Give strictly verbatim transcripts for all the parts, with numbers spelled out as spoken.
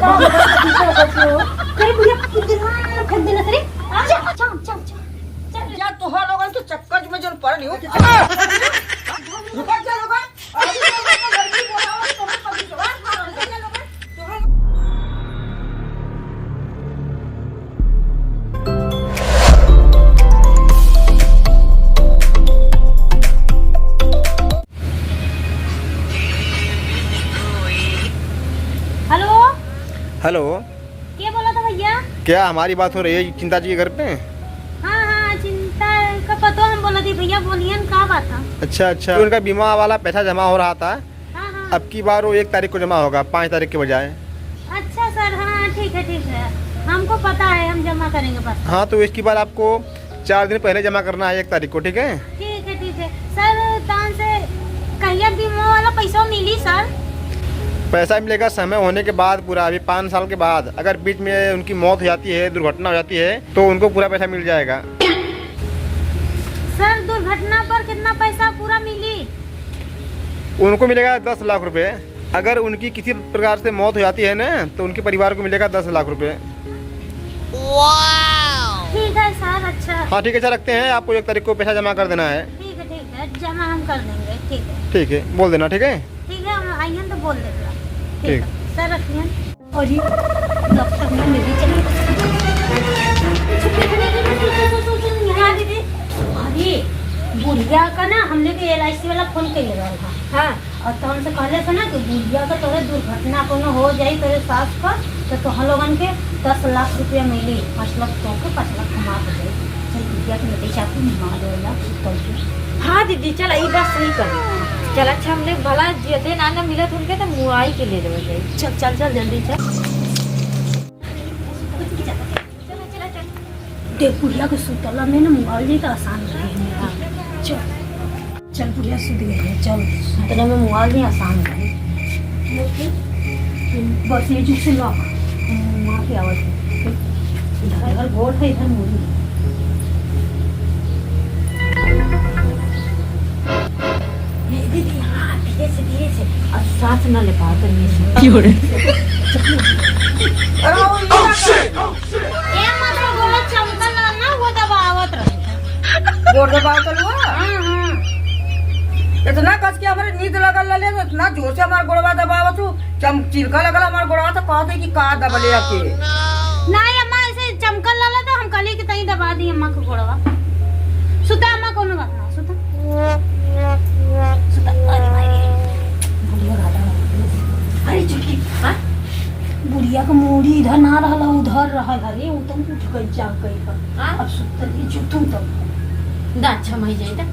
का हो गया, पीछे हो, पीछे हो। अरे भैया, कितना फेंक देना सरे। आ, जा, जा, जा, जा। चल। या तोहार लोगन के चक्कर में जन पड़ लियो। रुका, चल, रुका। अभी तो लड़की बोला हुआ, तुम्हें पति के बाद मारो, रुका, चल, रुका। तोहार हेलो। हेलो। के बोला था भैया? क्या हमारी बात हो रही है चिंता जी के घर पे? हाँ, हाँ, चिंता का पतो हम बोला थी भैया, बोलिए न, का बात है? अच्छा, अच्छा, उनका बीमा वाला पैसा जमा हो रहा था। हाँ, हाँ। अब की बार वो एक तारीख को जमा होगा, पाँच तारीख के बजाय। अच्छा सर, हाँ, ठीक है, ठीक है, हमको पता है, हम जमा करेंगे बस। हाँ, तो इसकी बार आपको चार दिन पहले जमा करना है, एक तारीख को, ठीक है? ठीक है, ठीक है। सर, तान से कहिया बीमा वाला पैसा मिली सर? पैसा मिलेगा समय होने के बाद पूरा, अभी पाँच साल के बाद। अगर बीच में उनकी मौत हो जाती है, दुर्घटना हो जाती है, तो उनको पूरा पैसा मिल जाएगा। सर, दुर्घटना पर कितना पैसा पूरा मिली? उनको मिलेगा दस लाख रुपए। अगर उनकी किसी प्रकार से मौत हो जाती है ना, तो उनके परिवार को मिलेगा दस लाख रुपए। ठीक है सर, अच्छा। हाँ, ठीक है, अच्छा, रखते हैं। आपको एक तारीख को पैसा जमा कर देना है। ठीक है, ठीक है, जमा हम कर देंगे। ठीक है। ठीक है, बोल देना, ठीक है? ठीक है, हम आइए तो बोल देगा। ठीक ठीक। है सर, रखिए। और ये दफ्तर में मेरी चली। हाँ दीदी। अरे, बुढ़िया का ना हमने के एल आई सी वाला फोन कइले रहल हा। हाँ। और तो हमसे कहले से ना कि बुढ़िया का तोरे दुर्घटना कोनो हो जाई तोरे सास का, तो तोहन लोगन के दस लाख रुपया मिली, पाँच लाख तोके, पाँच लाख हमार हो जाई। चल बुढ़िया के लेते चाकू मार दो यार, सुतल के। हाँ दीदी, चल, ई बात सही कही। चल, अच्छा, हमने भला जियते ना, ना मिलत उनके, तो मुआई के ले लेवे जाई। चल, चल, चल, जल्दी चल। देख, बुढ़िया के सुतला में ना मोबाइल नहीं तो आसान रहे। चल, चल, बुढ़िया सुत गई है, चल, सुतला में मोबाइल नहीं आसान रहे। बस ये जो सुन लो, माँ की आवाज़ है। इधर, इधर गोड़ है, इधर मुड़ी है। ये दीदी, हाँ, धीरे से, धीरे से। और सांस ना ले पाओ तो ये से। क्यों रे? अरे, वो ये ना कर। ए, मतलब, गोड़ चमकल रहा ना, वो दबावत रहे। गोड़ दबावत रहे? हाँ, हाँ। इतना कस के हमरे नींद लगल रहले, तो इतना जोर से हमार गोड़वा दबावत हूँ, चम-, चिलका लगल हमार गोड़वा, तो कहते कि का दबले आके। ना, ये अम्मा ऐसे चमकल रहला तो हम कहली कि तनी दबा दी अम्मा के गोड़वा। सुता अम्मा, कोनो बात ना, सुता। सुता, अरे माई रे। बुढ़िया गादा। अरे चुटकी, हाँ? बुढ़िया के मूड़ी इधर ना रहला, उधर रहल हरे, उ तो उठ गई, जाग गई बा। हाँ? अब सुतल ही जुतू तब। दा, अच्छा मई जाई दा।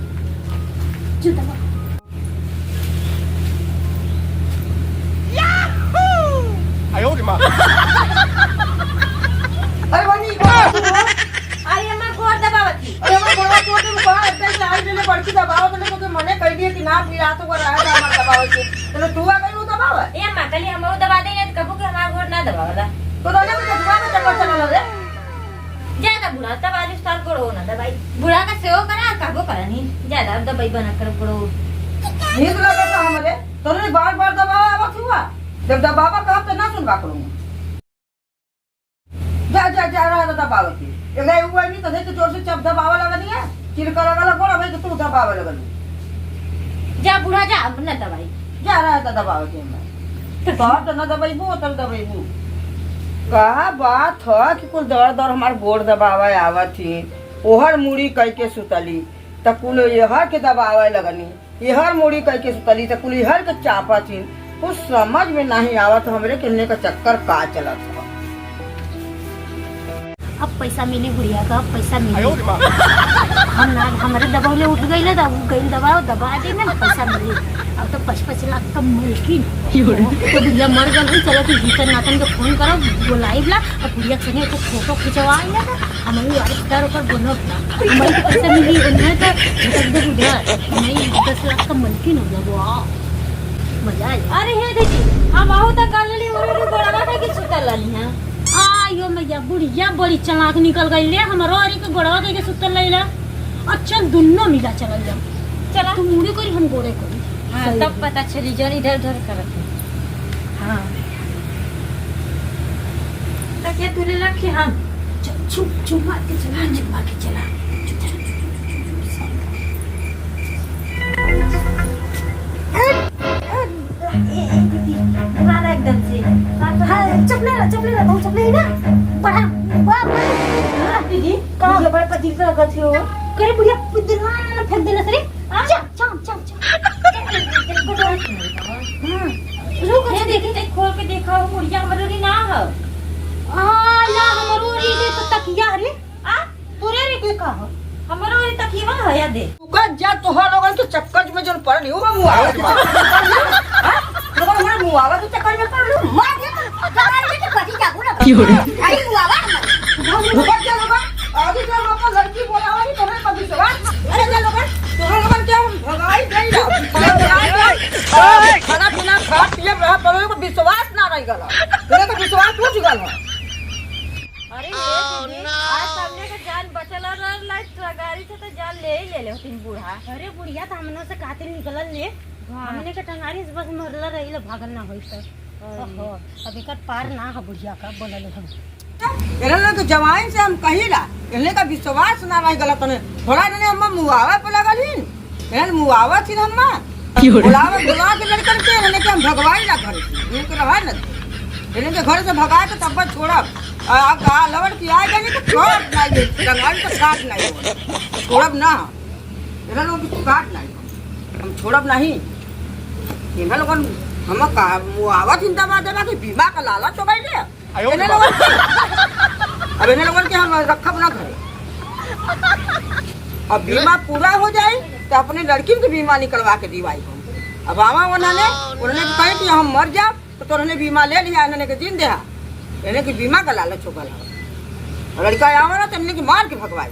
जुतवा। अरे बनी, अरे हमार गोड़ दबावत ही। अरे हमार गोड़वा तोड़ दे, कहाँ इतना से आई लेले बड़की दबावत ले, तो मने कह दिए कि ना पीड़ा तो वो रहा था हमार दबावत के। तो तू आ गई वो दबावत? ए अम्मा, कल ही हम वो दबा देंगे, तो कबू के हमार गोड़ ना दबावला। तो दादा के दबावे चक्कर चला रे। ज्यादा बूढ़ा तब आज उस्ताद गोड़ो ना दबाई। बूढ़ा का सेवा करा, कहबो करा नहीं। ज्यादा दबाई बना कर गोड़ो। नींद लगे तो हमरे, तोरे बार-बार दबावा आवत हुआ। जब दबावा कहब तो ना सुनबा करूँगा। जा, जा, जा रहा था दबावे के। एक दाई हुआ नहीं तो देख जोर से चप दबावा लगनी है। चिरका लगल गोड़, भाई तो तू दबावे लगल। जा बूढ़ा जा, अब न दबाई। जा रहा था दबावे के मैं। तो बाहर तो न दबाई, वो तब दबाई वो। का बात ह कि कुल दर दर हमार गोड़ दबावे आवत ही, ओहर मुड़ी कई के सुतली, त कुल एहर के दबावे लगनी, एहर मुड़ी कई के सुतली, त कुल एहर के चापत ही। कुछ समझ में नहीं आवत हमरे कि इन्हें का चक्कर का चलत ह। अब पैसा मिली बुढ़िया का, अब पैसा मिली। हम ना, हमरे दबौले उठ गई ना, तो उ गई दबाओ, दबा दे ना, पैसा मिली। अब तो पाँच पाँच लाख का मलकिन। तो बुढ़िया मर गल है, चलो तू भीतर नातन के फोन करो, बुलाई ला, और बुढ़िया के संगे एक फोटो खिंचवा ले, तो हमारी रिश्तेदार ऊपर बोलो ना। हमारी तो पैसा मिली, उन्हें तो झटक दे बुढ़िया, हमारी दस लाख का मलकिन हो गया, वाह, मजा आ गया। अरे हे दीदी, हम आहू तक गलली उड़ी गोड़वा के सुतल रहनी है। आयो मैया, बुढ़िया बड़ी चालाक निकल गई ले, हमरो अरी के गोड़वा के, के सुतल रही ले। और चल, दुन्नो मिला चलल जाओ। चला। तू मुड़ी करी, हम गोड़े करी। हाँ, सही तब है। पता चली, जन इधर उधर करत है। हाँ। ये तूने रखे हम। छु-, छु-, छुपा के चला, छुपा के चला। ए, ए, दीदी, मारा एकदम से। हाँ, चपले रह, चपले रह, तू चपले ही ना। पढ़ा, बा, बा। हाँ, दीदी, का? बुढ़िया बड़ा पतिल का रखत हो। करे बुढ़िया, दिलवा ना फेंक देना सरे। आ, जा, जा, जा, जा। हाँ, रुक, ये देखी, देख, खोल के देखा, वो मुड़िया हमरे री ना है। आ, ना, हमरो री दे तो तकिया रे। आ? तोरे रे के का हो? हमरो रे तकिया है, या दे। तू का जा, तोहर लोगन के चक्कर में जौन पड़ल हो बाबू, आवाज में। हाँ? लोगन हमारे मुआवा के चक्कर में पड़ल हो। मार दे तो, गाड़ी में तो कटी जाबू ना। की हो रे? अरे मुआवा मत। हम लोगन के लोगन, आगे जो हम अपन लड़की बोलावा नहीं, तोहरे पर विश्वास। अरे जा लोगन, तोहरे लोगन के हम भगाई देई ना। भगाई देई। खाना पीना खा पिए रहा, पर लोगन को विश्वास ना रह गला। तोहरे को विश्वास उठ गला। अरे हे दीदी, आज सामने के जान बचल रहल, टंगारी से तो जान ले ही ले ले होतीन बूढ़ा। अरे बुढ़िया तो हमनों से कातिल निकलल ने। हाँ। हमने के टंगारी से बस मरला रही ले, भागल ना होई तो। अरे। ओहो, अब एकर पार ना ह बुढ़िया का, बोलल हम। इन्हन लोग के जवाइन से हम कहिला, इन्हन का विश्वास ना रह गला तने। थोड़ा इन्हन हम मुआवे पे लगल ही। एहन मुआवत ही हम्मा। की हो रे? बुलावे, बुला के लड़कन के, एहने के हम भगवाई ना घर से, एहने के रहा ना दे। एहने के घर से भगा के तब छोड़ब। आ, आ, आ, लवन की आ जानी तो छोड़ब नहीं दे, रंगाई तो काट नहीं हो। छोड़ब ना। एहने लोग की काट नहीं। हम छोड़ब नहीं। एहने लोगन हम का मुआवत ही दबा देबा कि बीमा का लालच हो गई ले। आयो एने रे लोगन के, अब एने लोगन के हम रखब ना घरे। अब बीमा पूरा हो जाई, तो अपने लड़किन के बीमा निकलवा के दिवाई हम। अब आवा उन्होंने, उन्होंने कहे कि हम मर जाब, तो तोहने बीमा ले लिया, इन्होंने के जिन देहा। इन्हें के बीमा का लालच हो गल हवा। और लड़का आवा ना, तो इन्हें के मार के भगवाई।